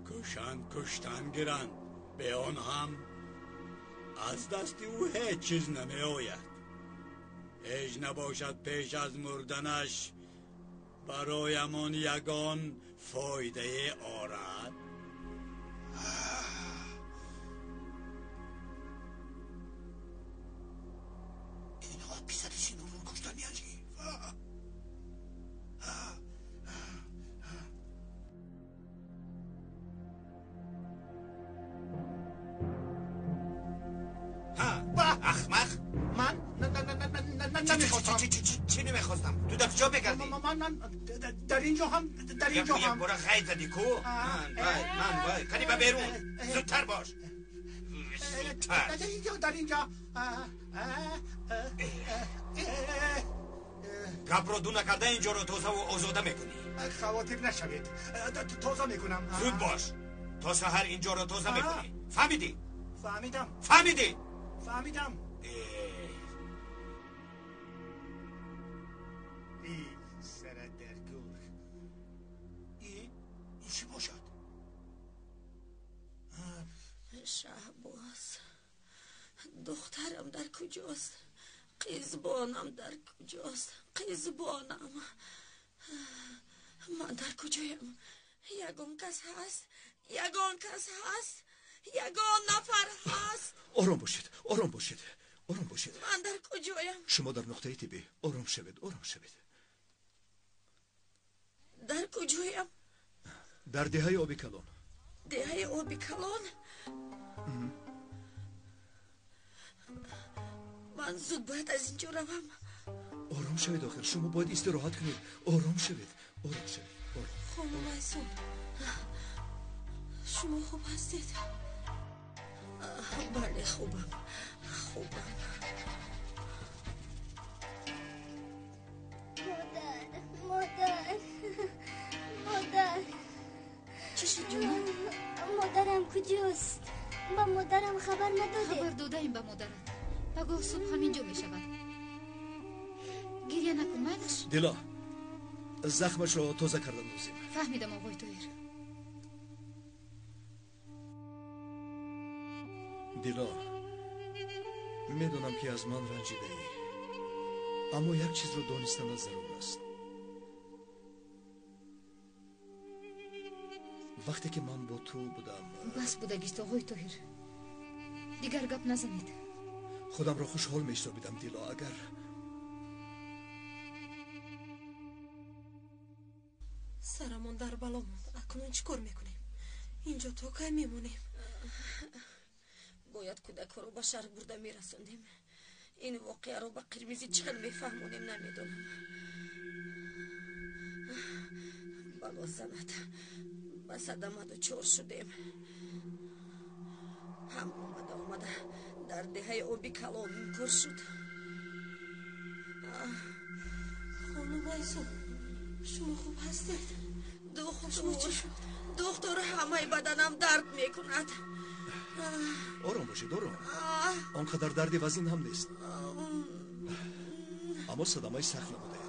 Кушанд, куштан гиранд. Бе он ҳам аз дасти ӯ ҳеҷ чиз намеояд. Ҳеҷ набошад пеш аз мурданаш бароямон ягон фоидае орад. Инҳо писари Синонро куштаниянд. Ахмақ! Ман намехостам. Чӣ намехостам? Ту дар куҷо мегардӣ? Ман дар инҷо ҳам, дар инҷо ҳам. Якбора ғайб задӣ ку? Ман вай, ман вай. Қани ба берун. Зудтар бош. Зудтар. Дар инҷо, дар инҷо. Гапро ду накарда инҷоро тозаву озода мекунӣ. Хавотир нашавед. Тоза мекунам. Зуд бош. То саҳар инҷоро тоза мекунӣ. Фаҳмидӣ? Фаҳмидам. Фаҳмидӣ? Фаҳмидам. Сара дар гур. Ин чӣ бошад? Шаҳбоз, духтарам дар куҷост? Қизбонам дар куҷост? Қизбонам. Ман дар куҷоям? Ягон кас ҳаст? Ягон кас ҳаст? Ягон нафар ҳаст? Ором бошед, ором бошед, ором бошед. Ман дар куҷоям? Шумо дар нуқтаи тиббӣ. Ором шавед, ором шавед. Дар куҷоям? Дар деҳаи Оби Калон. Деҳаи Оби Калон? Ман зуд бояд аз ин ҷо равам. Ором шавед, охир шумо бояд истироҳат кунед. Ором шавед, ором шавед. Хонум Айсун, шумо хуб ҳастед? Бале, хубам, хубам. Модар, модар, модар. Чӣ шуд, ҷонам? Модарам куҷост? Ба модарам хабар надодед? Хабар додаем ба модарат. Пагоҳ субҳ ҳамин ҷо мешавад. Гиря накун, майлаш? Дило, захмашро тоза кардан лозим. Фаҳмидам, оғои Тоҳир. Дило, медонам ки аз ман ранҷидаӣ, аммо як чизро донистанат зарур аст. Вақте ки ман бо ту будам. Бас будагист, оғои Тоҳир. Дигар гап назанед. Худамро хушҳол меҳисобидам, Дило, агар сарамон дар бало монд. Акнун чӣ кор мекунем? Инҷо то кай мемонем? Бояд кӯдакҳоро ба шаҳр бурда мерасондем. Ин воқеаро ба Қирмизӣ чӣ хел мефаҳмонем, намедонам. Бало занад, ба садама дучор шудем. Ҳам омада омада дар деҳаи Оби Калон мумкор шуд. Хонум Айсун, шумо хуб ҳастед? Духтур, духтур, ҳамаи баданам дард мекунад. Ором бошед, ором. Он қадар дарди вазин ҳам нест. Аммо садамаи сахт намудаед.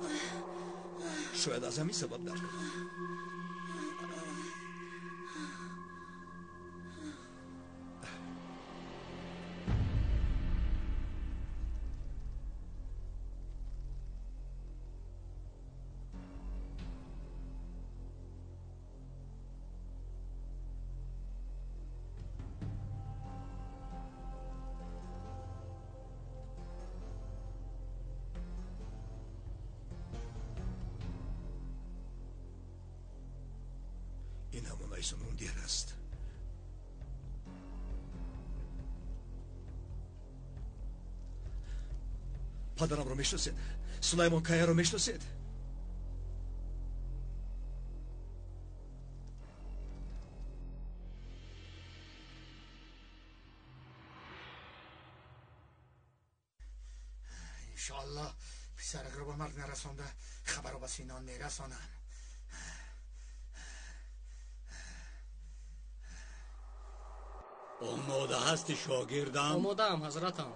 Шояд аз ҳамин сабаб дард кунад. Айсун, дер аст. Падарамро мешиносед? Сулаймон Каяро мешиносед? Иншоаллоҳ писаракро ба марг нарасонда хабарро ба Синон мерасонам. Омода ҳасти шогирдам? Омодаам, ҳазратам.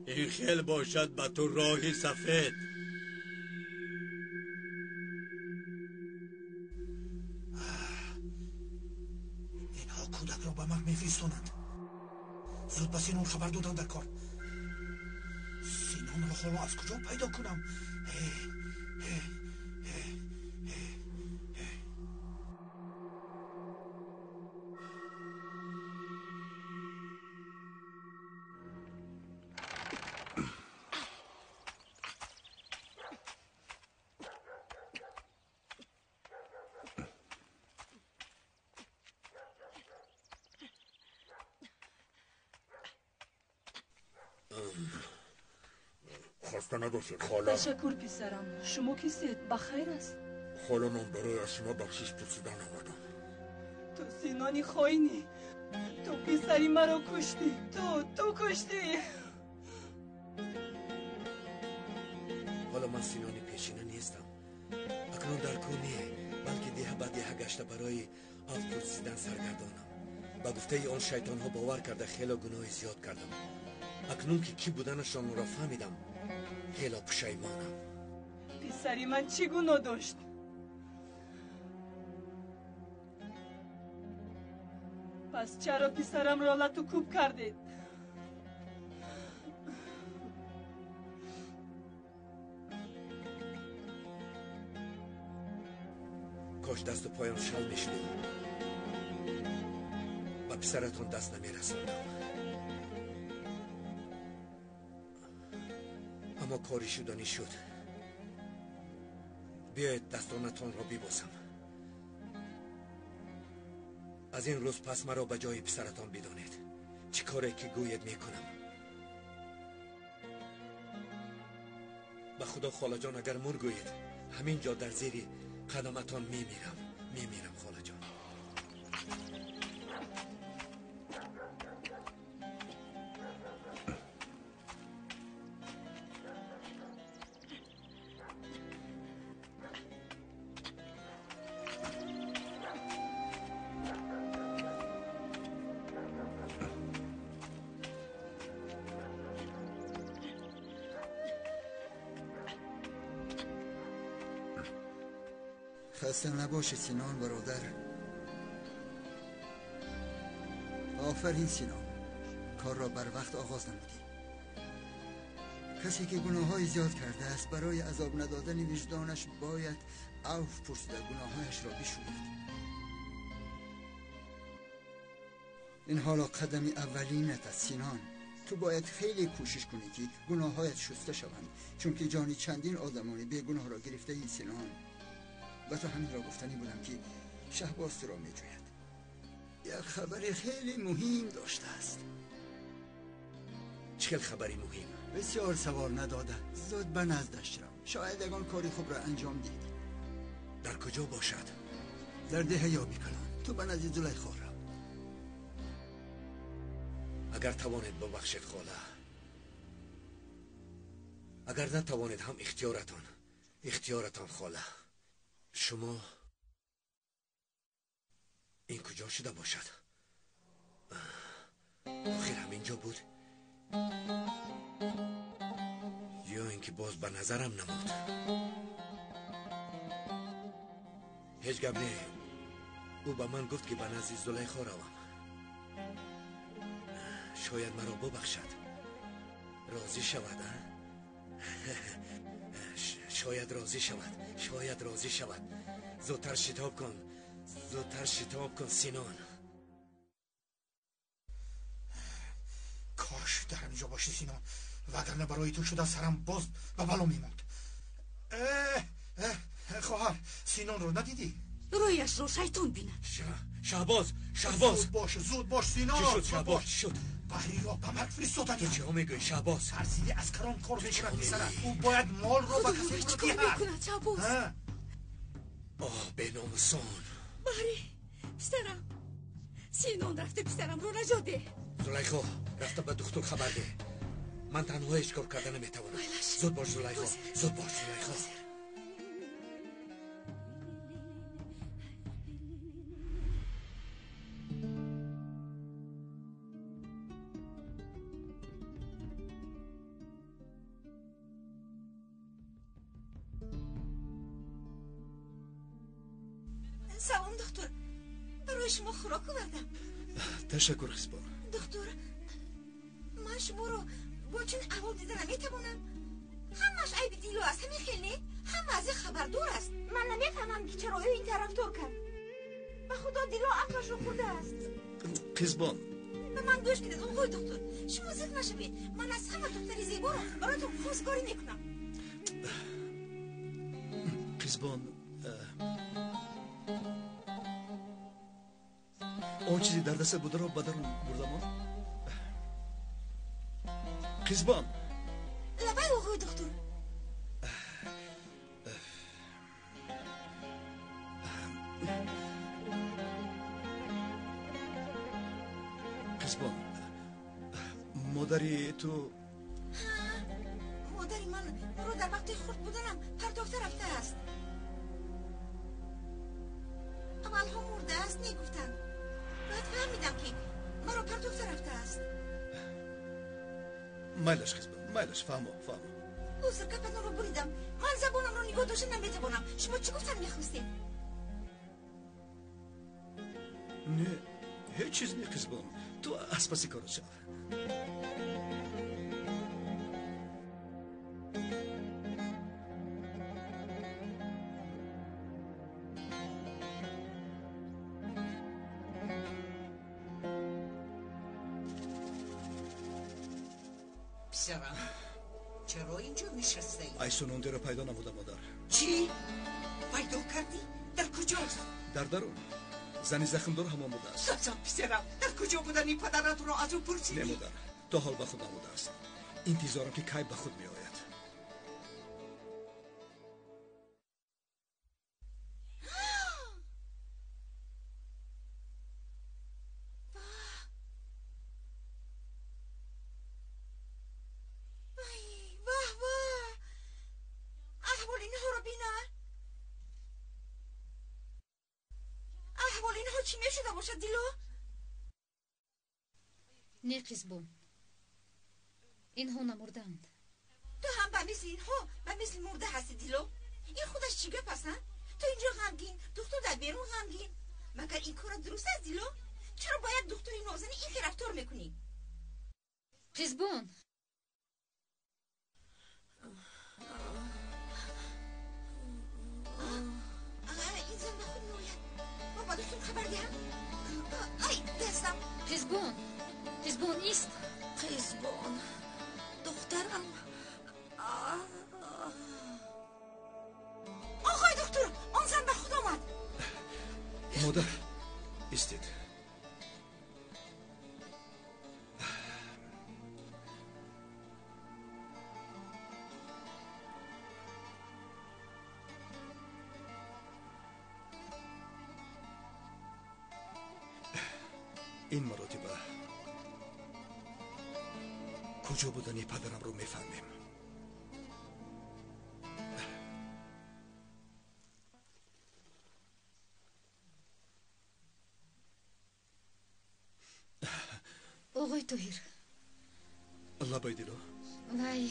Ин хел бошад ба ту роҳи сафед. Инҳо кӯдакро ба марг мефиристонанд. Зуд ба Синон хабар додам дар кор. Синонро ҳоло аз куҷо пайдо кунам? Хаста набошед, хола. Ташаккур, писарам. Шумо кистед? Ба хайр аст? Хола, ман барои аз шумо бахшиш пурсидан омадам. Ту Синони хоинӣ. Ту писари маро куштӣ. Ту куштӣ. Ҳоло ман Синони пешина нестам. Акнун дар кӯ не, балки деҳа ба деҳа гашта барои афв пурсидан саргардонам. Ба гуфтаи он шайтонҳо бовар карда хело гуноҳи зиёд кардам. Акнун ки кӣ буданашонро фаҳмидам, хело пушаймонам. Писари ман чӣ гуноҳ дошт? Пас чаро писарамро лату кӯб кардед? Кош дасту поям шал мешуд, ба писаратон даст намерасондам. Аммо кори шуданӣ шуд. Биёед дастонатонро бибосам. Аз ин рӯз пас маро ба ҷои писаратон бидонед. Чӣ коре ки гӯед мекунам. Ба худо холаҷон, агар мур гӯед, ҳамин ҷо дар зери қадаматон мемирам. Мемирам, холаҷон. Хаста набошӣ, Синон бародар. Офарин, Синон, корро бар вақт оғоз намудӣ. Касе ки гуноҳҳои зиёд кардааст, барои азоб надодани виҷдонаш бояд авф пурсида гуноҳҳояшро бишӯяд. Ин ҳоло қадами аввалинат аст, Синон. Ту бояд хеле кӯшиш кунӣ ки гуноҳҳоят шуста шаванд, чунки ҷони чандин одамони бегуноҳро гирифтаӣ, Синон. Ба ту ҳаминро гуфтанӣ будам ки Шаҳбоз туро меҷӯяд. Як хабари хеле муҳим доштааст. Чӣ хел хабари муҳим? Бисёр савол надода, зуд ба наздаш рав. Шояд ягон кори хубро анҷом дид. Дар куҷо бошад? Дар деҳаи Оби Калон. Ту ба назди Зулайхо рав. Агар тавонед бубахшед, хола. Агар натавонед ҳам ихтиёратон. Ихтиёратон, хола. Шумо ин куҷо шуда бошад? Охир ҳамин ҷо буд ё ин ки боз ба назарам намуд? Ҳеҷ гап не. Ӯ ба ман гуфт ки ба назди Зулайхо равам. Шояд маро бубахшад, розӣ шавад. Шояд розӣ шавад, шояд розӣ шавад. Зудтар шитоб кун, зудтар шитоб кун, Синон. Кош дар ҳаминҷо бошӣ, Синон, вагарна барои ту шуда сарам боз ба бало мемонд. Хоҳар, Синонро надидӣ? Рӯяшро шайтон бинад. Шаҳбоз, Шаҳбоз! Зуд бош, зуд бош, Синон! Чӣ шуд, Шаҳбоз, чӣ шуд? Баҳриро ба марг фиристодан. Ту чиҳо мегӯӣ, Шаҳбоз? Тарсиди аскарон кор мекунад, писарам. Ӯ бояд молро ба касе чӣ кор мекунад, Шаҳбоз? Оҳ, беномусон! Баҳрӣ, писарам, Синон рафта писарамро наҷот деҳ. Зулайхо, рафта ба духтур хабар деҳ. Ман танҳо ҳеҷ кор карда наметавонам. Зуд бош, Зулайхо, зуд бош, Зулайхо. Салом, доктор. Барои шумо хӯрок овардам. Ташаккур, Қизбон. Доктор, ман шуморо бо чунин аҳвол дида наметавонам. Ҳамааш айби Дило аст, ҳамин хел не? Ҳама аз ин хабардор аст. Ман намефаҳмам, ки чаро ӯ ин тарафдор кард. Ба худо, Дило ақлашро хӯрдааст. Қизбон. Ба ман гӯш кунед, оғои доктор. Шумо зиқ нашавед. Ман аз ҳама духтари зеборо бароятон хостгорӣ мекунам. Қизбон, он чизи дар даста бударо ба дарун бурдамон. Қизбон. Лабай, оғои доктор. Қизбон, модари ту? Модари ман маро дар вақти хурд буданам партофта рафтааст. Аввалҳо мурдааст мегуфтанд. Баъд фаҳмидам, ки маро партофта рафтааст. Майлаш, Қизбон, майлаш, фаҳмо, фаҳмо. Узр, гапатонро буридам. Ман забонамро нигоҳ дошта наметавонам. Шумо чӣ гуфтан мехостед? Не, ҳеҷ чиз не, Қизбон. Ту аз паси корот шав. Писарам, чаро инҷо нишастаӣ? Айсун ондеро пайдо намуда, модар. Чӣ? Пайдо кардӣ? Дар куҷост? Дар дарун. Зани захмдор ҳамон будааст. Сабзам, писарам, дар куҷо будани падаратро аз ӯ пурсидӣ? Не, модар, то ҳол ба худ намудааст. Интизорам, ки кай ба худ меояд. Чӣ мешуда бошад, Дило? Не, Қизбон, инҳо намурдаанд. Ту ҳам ба мисли инҳо ба мисли мурда ҳастӣ, Дило. Ин худаш чӣ гап аст, а? Ту инҷо ғамгин, духтур дар берун ғамгин. Магар ин кора дуруст аст, Дило? Чаро бо як духтури нозанин ин хел рафтор мекунӣ? Қизбон, ин зан ба худ меояд. Ма ба духтур хабар диҳам. Ай, дастам. Қизбон, Қизбон, ист. Қизбон, духтарам. Оғои духтур, он зан ба худ омад. Модар, истед. Ин маротиба куҷо будани падарамро мефаҳмем. Оғои Тоҳир. Лабай, Дило. Вай,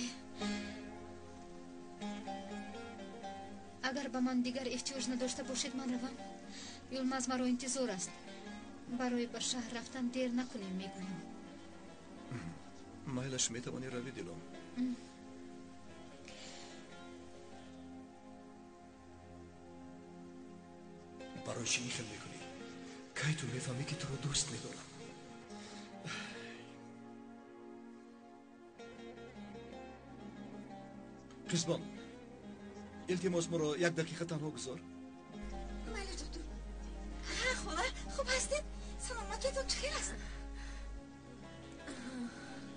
агар ба ман дигар эҳтиёҷ надошта бошед, ман равам. Юлмаз маро интизор аст. Барои ба шаҳр рафтан дер накунем, мегӯям. Майлаш, метавонӣ равӣ, Дило. Барои чӣ ин хел мекунӣ? Кай ту мефаҳмӣ, ки туро дӯст медорам? Қизбон, Илтимос, моро як дақиқа танҳо гузор. Майли, доктор. Ҳа, хола, хуб ҳастед? Саломатиятон чӣ хел аст?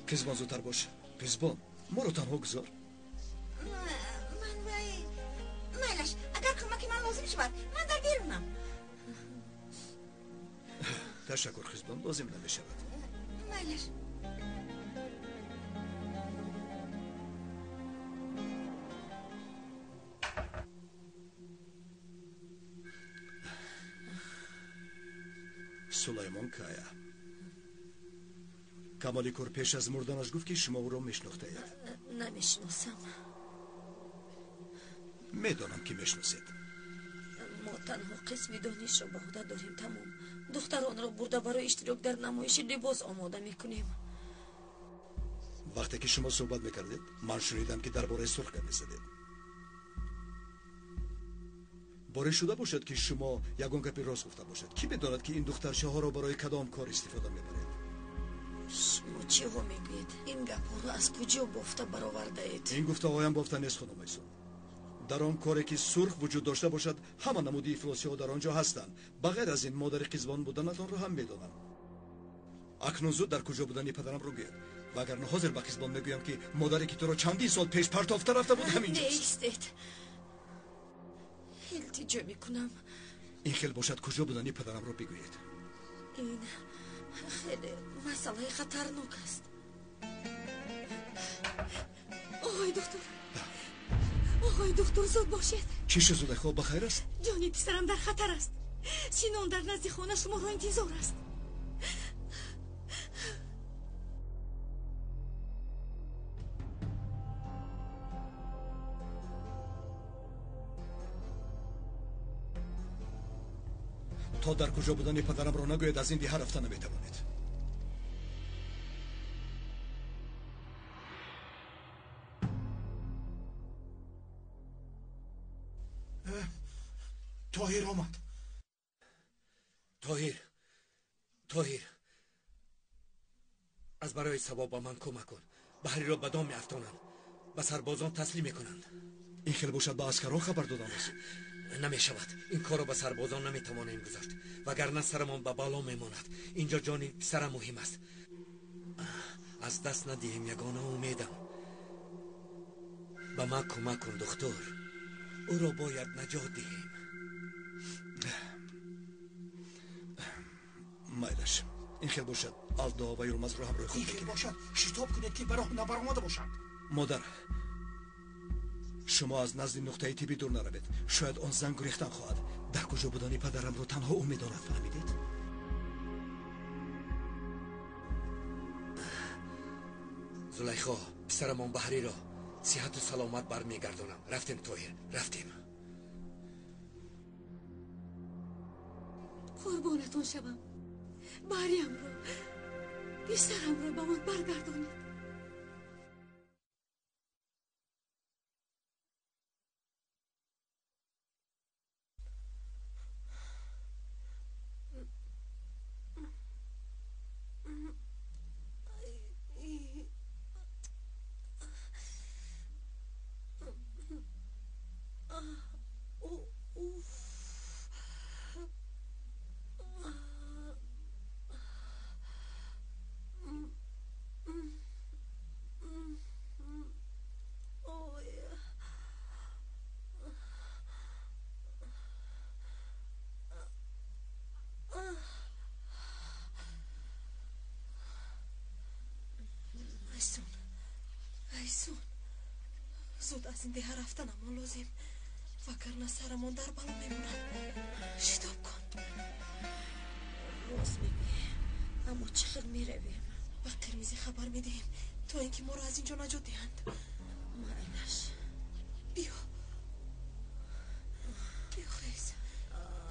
Қизбон, зудтар бош. Қизбон, моро танҳо гузор. Ман вай, майлаш, агар кӯмаки ман лозим шавад, ман дар берунам. Ташаккур, Қизбон, лозим намешавад. Майлаш. Сулаймон Кая. Камоли кор пеш аз мурданаш гуфт, ки шумо ӯро мешинохтаед. Намешиносам. Медонам, ки мешиносед. Мо танҳо қисми донишро ба ӯҳда дорем, тамом. Духтаронро бурда барои иштирок дар намоиши либос омода мекунем. Вақте ки шумо суҳбат мекардед, ман шунидам, ки дар бораи сурх гап мезадед. Боре шуда бошад, ки шумо ягон гапи рост гуфта бошед. Кӣ медонад, ки ин духтарчаҳоро барои кадом кор истифода мебаред? Шумо чиҳо мегӯед? Ин гапҳоро аз куҷо бофта баровардаед? Ин гуфтаҳоям бофта нест, хонум Айсун. Дар он коре ки сурх вуҷуд дошта бошад, ҳама намуди ифлосиҳо дар он ҷо ҳастанд. Ба ғайр аз ин, модари Қизбон буданатонро ҳам медонам. Акнун зуд дар куҷо будани падарамро гӯед, вагарна ҳозир ба Қизбон мегӯям, ки модаре ки туро чандин сол пеш партофта рафта буд, ҳамин ҷост. Неистед, илтиҷо мекунам. Ин хел бошад, куҷо будани падарамро бигӯед. Ин хеле масъалаи хатарнок аст. Оғои доктор, оғои доктор, зуд бошед. Чӣ шуд, Зулайхо, ба хайр аст? Ҷони писарам дар хатар аст. Синон дар назди хона шуморо интизор аст. То дар куҷо будани падарамро нагӯед, аз ин деҳа рафта наметавонед. Тоҳир омад. Тоҳир, Тоҳир, аз барои савоб ба ман кӯмак кун. Баҳриро ба дом меафтонанд, ба сарбозон таслим мекунанд. Ин хел бошад, ба аскарон хабар додан лозим. Намешавад. Ин корро ба сарбозон наметавонем гузошт, вагарна сарамон ба бало мемонад. Инҷо ҷони писарам муҳим аст. Аз даст надиҳем ягона умедам. Ба ман кӯмак кун, духтур. Ӯро бояд наҷот диҳем. Майлаш, ин хел бошад, Алдо ва Юлмазро ҳамроҳи худ Ин хел бошад, шитоб кунед, ки ба роҳ набаромада бошанд. Модар, шумо аз назди нуқтаи тиббӣ дур наравед. Шояд он зан гурехтан хоҳад. Дар куҷо будани падарамро танҳо ӯ медонад, фаҳмидед? Зулайхо, писарамон Баҳриро сиҳату саломат бармегардонам. Рафтем, Тоҳир, рафтем. Қурбонатон шавам, Баҳриямро, писарамро ба ман баргардонед. Айсун, зуд аз ин деҳа рафтанамон лозим, вагарна сарамон дар бало мемонад. Шитоб кун. Рост мегӯӣ, аммо чӣ хел меравем? Ба Қирмизӣ хабар медиҳем, то ин ки моро аз ин ҷо наҷот диҳанд. Майлаш. Биё, биё, хез,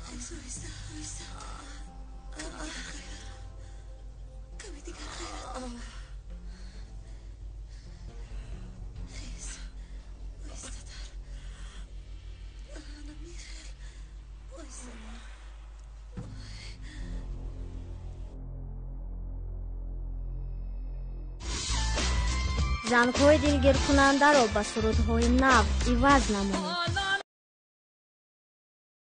хез, оҳиста, оҳиста. Каме дигар ғайрат кун, каме дигар ғайрат кун. Хез, оҳистатар. Ана михел, оҳиста. Зангҳои дилгиркунандаро ба сурудҳои нав иваз намоед.